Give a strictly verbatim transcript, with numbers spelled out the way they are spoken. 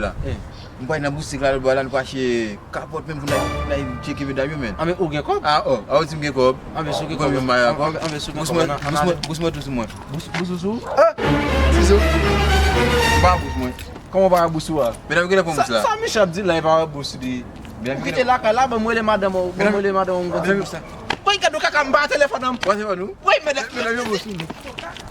la. M pral nan boutik la lòtbò la, nou pral achte kapòt menm pou n al tcheke medam yo, menn. Anben, ou gen kòb? A, o, a, ou di m gen kòb. Anben, si w gen kòb, anben, si w gen kòb, ann ale. Bous mwen, bous mwen, bous mwen. Bous, bous ou sou? Tizou. Pa bous mwen. Kòman pa bous ou a? Medam yo gentan pran bous la. Sa Michel ap di la, e pa bous li. Ou kite lakay la, ban m rele madanm ou, ban m rele madanm ou, m konn ti bous la. Woy, gade yon kaka, m pa telefòn an. Woy, medam. Medam yo bous ou.